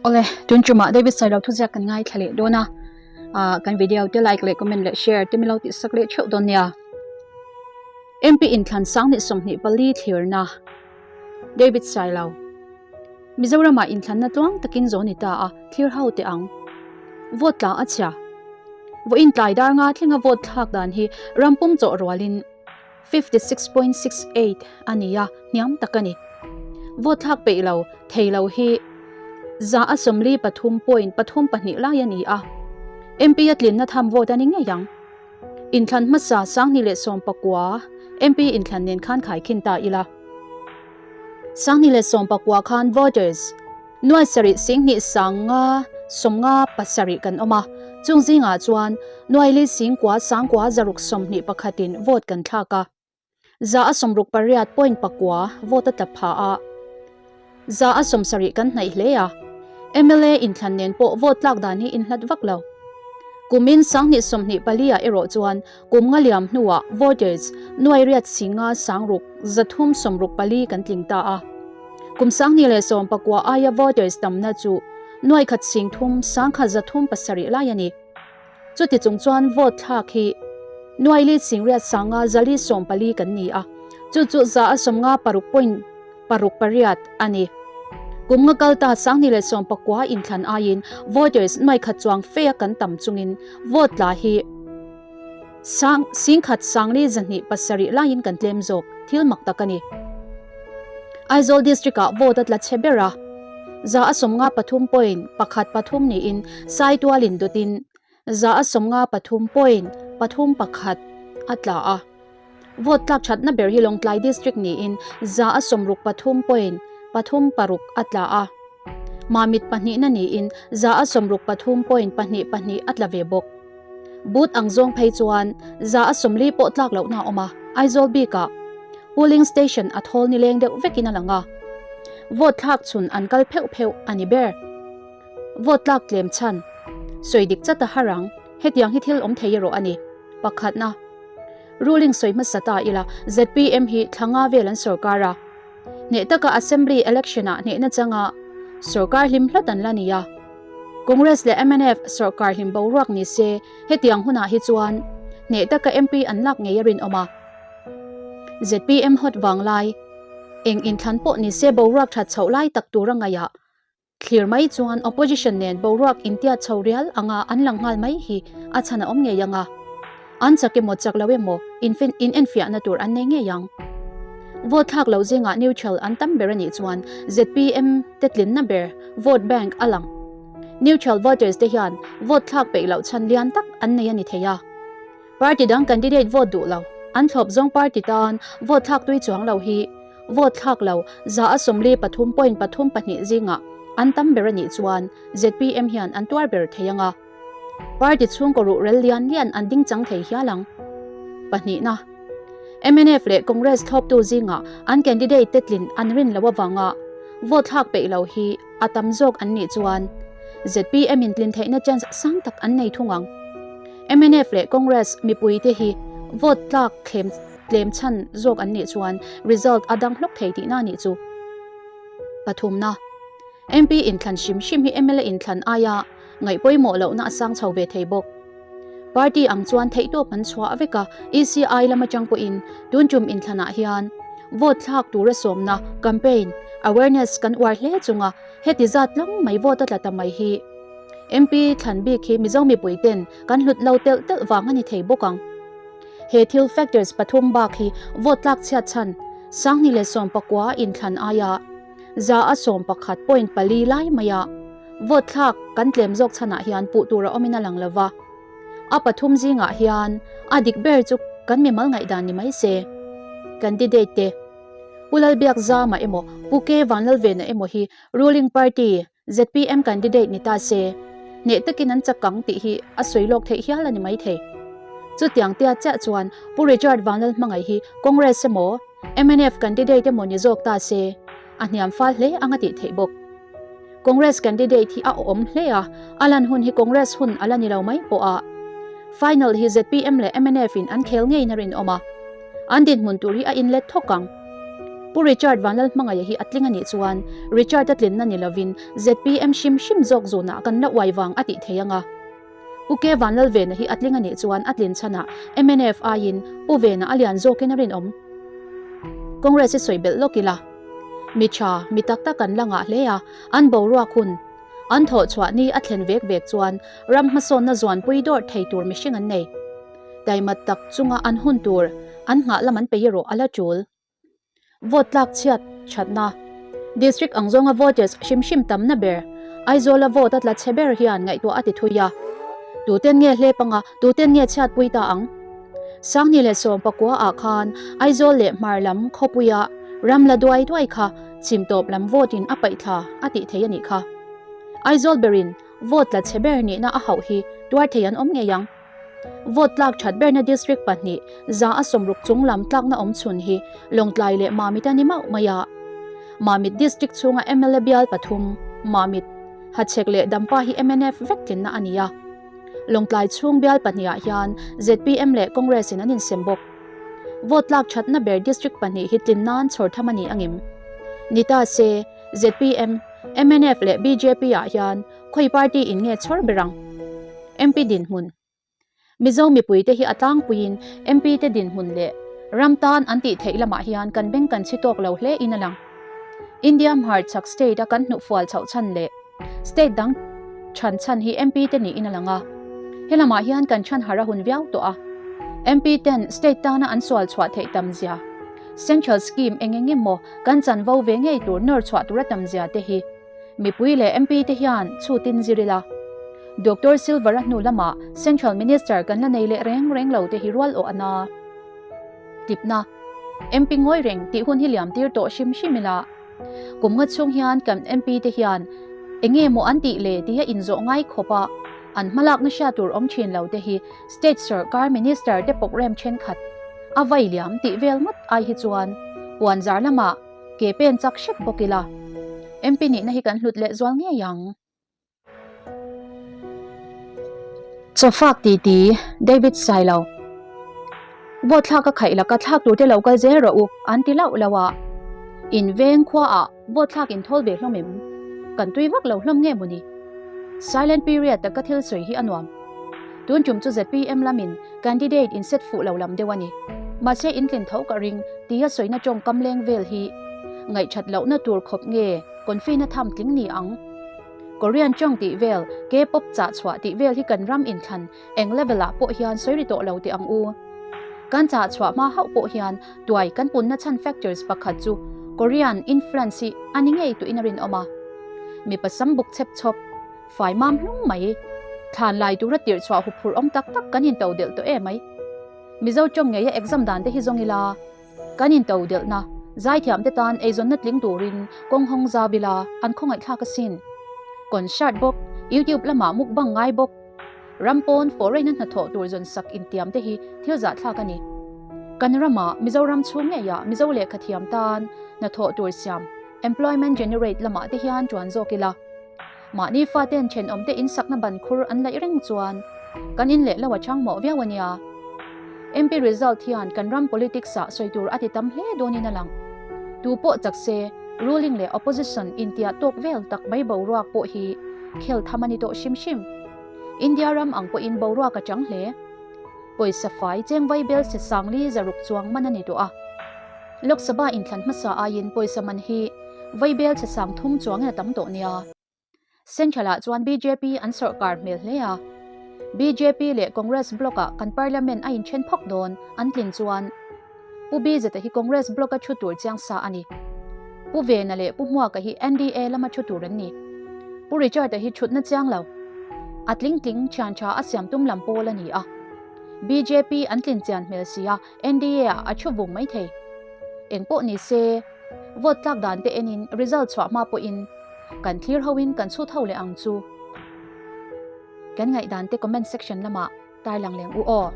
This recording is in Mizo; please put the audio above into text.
Awle, tun tumah David Sailo thuziak kan ngaithla leh dawn a, ah kan video te like leh comment leh share te min lo tihsak leh theuh dawn nia. MP inthlan sang 24 thlirna David Sailo Mizoramah inthlanna tluang takin zawn ni ta a, thlir ho teh ang. Vote tla a chhia. Vawiin tlai dar nga thlenga vote thlak dan hi ram pum chawh rualin 56.68 a ni a, hniam tak a ni. Vote thlak peih lo, thei lo hi 43.32 lai a ni a, MP a tlinna tham vote a ni ngei ang. Inthlan hmasa 2019 MP inthlan nen khan khaikhin ta ila. 2019 khan voters nuai sarih singhnih sanga sawmnga pasarih kan awm a, chung zingah chuan nuai li singkua sangkua zaruk sawmhnih pakhatin vote kan thlak a, 168 point pakua vote a tla pha a, 170 kan hnaih hle a, mla inthlan nen pawh vote tlak dan hi inhlat vak lo. Kumin 2024 ah erawh chuan Kum nga liam hnuah voters nuai riat singa sangruk 364 kan tling ta a. Kum 2019 aia voters tamna chu nuai khat sing thum sangkhat 307 lai a ni. Chuti chung chuan vote thlak hi nuai li sing riat sanga 440 kan ni a, chu chu 156 point paruk pariat a ni. Kum nga kal ta 2019 inthlan aiin voters nuai khat chuang fe a kan tam chungin vote tla hi Sang, singkhat sangli 207 laiin kan tlem zawk, thil mak tak a ni. Aizawl District-ah vote a tla chhe ber a, 153 point pakhat pathum niin Saitualin dawtin 153 point pathum pakhat a tla a. Vote tlak thatna ber hi Lawngtlai District niin 63 point pathum paruk a tla a. Mamit pahnihna niin 63 point pahnih pahnih a tla ve bawk. Booth ang zawng phei chuan 140 pawh tlak lohna a awm a, Aizawl bikah polling station a thawl nileng deuh vekin a lang a, vote thlak chhun an kal pheuh pheuh a ni ber. Vote tlak tlem chhan sawi dik chat a har ang, hetiang hi thil awm thei erawh a ni. Pakhatna, ruling sawi hmasa ta ila zpm hi thla nga vel an sorkar a, hneh taka assembly election ah hnehna changa sorkar hlim hlat an la ni a, Congress leh mnf sorkar hlim boruak ni se hetiang hunah hi chuan hneh taka MP an lak ngei a rinawm a. Zpm hot vanglai eng inthlan pawh ni se boruak that chhoh lai tak tur a ngaih a, thlir mai chuan opposition nen boruak intiat chho rial anga an lang nghal mai hi a chhan a awm ngei ang a. An chak emaw chak lo emaw in enfiahna tur an nei ngei ang. Vote thlak loh zingah neutral an tam ber a nih chuan zpm te tlinna ber vote bank a lang. Neutral voters te hian vote thlak peih loh chhan lian tak an nei a ni thei a. Party dang candidate vote duh lo, an thlawp zawng party tan vote thlak tui chuang lo hi vote thlak lo 143.32 zingah an tam ber a nih chuan zpm hian an tuar ber thei ang a. Party chhungkaw ruh rel lian lian an ding chang thei hial ang. Pahnihna, mnf leh Congress thlawptu zingah an candidate te tlin an rin loh avanga vote thlak peih lo hi a tam zawk an nih chuan zpm in tlin theihna chance sang tak an nei thung ang. Mnf leh Congress mipui te hi vote tlak thlem tlem chhan zawk an nih chuan result a dang hlawk thei tihna a nih chu. Pathumna, MP inthlan hrim hrim hi mla inthlan aia ngaih pawimawh lohna a sang chho ve thei bawk. Party ang chuan theihtawp an chhuah vek a, ECI lam atang pawhin tun tum inthlanah hian vote thlak tura sawmna, campaign, awareness kan uar hle chunga heti zat tlang mai vote a tla ta mai hi MP thlan bik hi Mizo mipui ten kan hlut lo telh telh vang a ni thei bawk ang. He thil factors pathum bak hi vote tlak chhiat chhan 2019 inthlan aia 111.4 lai maia Vote thlak kan tlem zawk chhanah hian puh tur a awmin a lang lo va, a pathum zingah hian a dik ber chu kan mimal ngaihdan ni mai se. Candidate te, Pu Lalbiakzama emaw Pu K Vanlalvena emaw hi ruling party zpm candidate ni ta se, hneh takin an chak ang tih hi a sawi lawk theih hial a ni mai thei. Chutiang tia chiah chuan Pu Richard Vanlalhmangaih hi Congress emaw mnf candidate emaw ni zawk ta se, a hniam fal hle ang a tih theih bawk. Congress candidate hi a awm hle a, a lan hun hi Congress hun a la ni lo mai pawh a. Final hi zpm leh mnf in an khel ngeiin a rinawm a, an dinhmun tur hi a inlet thawk ang. Pu Richard Vanlalhmangaia hi a tling a nih chuan Richard-a tlinna ni lovin zpm hrim hrim zawk zunah kan la uai vang a tih thei ang a. Pu K Vanlalvena hi a tling a nih chuan a tlin chhanah mnf aiin Pu Vena a lian zawkin a rinawm. Congress hi sawi belh lawk ila. Mi tha, mi tak tak an la ngah hle a, an boruak hun, an thawh chhuah ni a thlen vek vek chuan ram hmasawnna zuanpui dawrh thei tur mihring an nei. Taimat tak chunga an hun tur an nghah lam an peih erawh a la tul. Vote tlak chhiat thatna, District ang zawnga voters hrim hrim tamna ber, Aizawla vote a tla chhe ber hian ngaihtuah a ti thui a. Tuten nge hlep anga tuten nge chhiatpui ta ang? Sangni leh Sawmpakua ah khan Aizawl leh Hmar lam khawpuia ram la duai duai kha chim tawp lam vote in a paih thla a tih thei a nih kha. Aizawl berin vote tla chhe ber nihna a hauh hi tuar thei an awm ngei ang. Vote tlak that berna district pahnih 160 chung lam tlakna awm chhun hi Lawngtlai leh Mamit a ni mauh mai a. Mamit district chhunga mla bial pathum, Mamit, Hachhek leh Dampa hi mnf vek tlinna a ni a. Lawngtlai chhung bial pahnihah hian zpm leh Congress in an insem bawk. Vote tlak thatna ber district pahnih hi tlin nan chhawr tham a ni angem? Ni ta se, zpm, mnf leh bjp ah hian Khawi party in nge chhawr ber ang? MP dinhmun. Mizo mipuite hi a tlangpuiin MP te dinhmun leh ram tan an tih theih lamah hian kan beng kan chhi tawk lo hle in a lang. India hmarchhak state a kan hnuh fual chhoh chhan leh state dang chhan chhan hi MP te niin a lang a. He lamah hian kan chhan har a hun viau tawh a. MP ten state tana an sual chhuah theih tam zia, central scheme eng eng emaw kan chanvo ve ngei tur nawr chhuah tur a tam zia te hi Mipui leh MP te hian chhutin zir ila. Doctor Silver-a hnu lamah Central Minister kan la nei leh reng reng lo te hi rual awh a na. Tipna, MP ngawi reng tih hun hi liam tir tawh hrim hrim ila. Kum nga chhung hian kan MP te hian enge maw an tih le tia inzawh ngai khawp a an hmalakna hriat tur awm thin lo te hi State sawrkar Minister te program thenkhat a vai liam tih vel ngawt ai hi chuan puanzar lamah Ke pen chak hrep bawk ila, MP nihna hi kan hlut leh zual ngei ang. Chawfak titi, David Sailo. Vote thlak a khaih laka thlak turte lo kal zel rawh u, an ti lauh lauh a. In veng khuaah vote thlak in thawl ve hlawm em? Kan tui vak lo hlawm nge mawni? Silent period taka thil sawi hi a nuam. Tun tum chu zpm lamin Candidate in set fuh lo lam deuh a ni. Mahse in tlin tho ka ring tia sawina tawngkam leng vel hi ngaihthat lohna tur khawp nge confi na tham tling ni ang? Korean tawng tih vel, K-pop chah chhuah tih vel hi kan ram inthlan eng level ah pawh hian sawi ri tawh lo teh ang u. Kan chah chhuah hma hauh pawh hian tuai kan punna chhan factors pakhat chu Korean influence hi a ni ngei tuin a rinawm a. Mipa sam buk chep chawp. Fai mam hlung mai. Thlan lai tura tirh chhuah huphurh awm tak tak kan into delh tawh em mai. Mizo tawng ngeia exam dan te hi zawng ila kan into delhna zaithiam te tan eizawnna tling turin kawng hawng zau ila an khawngaihthlak asin. Concert bawk, YouTube lamah mukbang ngai bawk, ram pawn foreign a hnathawh tur zawn sak intiam te hi thil zahthlak a ni. Kan ramah Mizoram chhung ngeiah Mizo lehkha thiam tan hnathawh tur siam, employment generate lamah te hian tuan zawk ila. Mahni faten thenawmte in sakna ban khur an laih reng chuan kan in leh lo a chang mawh viau a nia. MP result hian kan ram politics ah sawi tur a ti tam hle dawnin a lang. Tu pawh chak se, ruling leh opposition intiah tawk vel tak mai boruak pawh hi khel tham a ni tawh hrim hrim. India ram ang pawhin boruak a chang hle. Pawisa fai cheng vai bel se sangli 600 chuang man a ni tawh a. Lok Sabha inthlan hmasa aiin pawisa man hi vaibel chhe sang thum chuangin a tam tawh nia. Central ah chuan bjp an sawrkar hmel hle a. Bjp leh Congress block ah kan parliament a inthen phawk dawn an tlin chuan Pu Bizeta hi Congress block a thu tur chiang sa a ni. Pu Vena leh Pu Hmuaka hi NDA lama thu tur an ni. Pu Richard-a hi thutna chiang lo. A tling tling thian tha a siam tum lam pawl a ni a. Bjp an tlin chian hmel si a. NDA ah a thu vung mai thei. Eng pawh ni se, vote tlak dan te enin result chhuah hma pawhin kan thlir hoin kan chhut ho leh ang chu. Kan ngaihdan te comment section lamah tarlang leng u aw.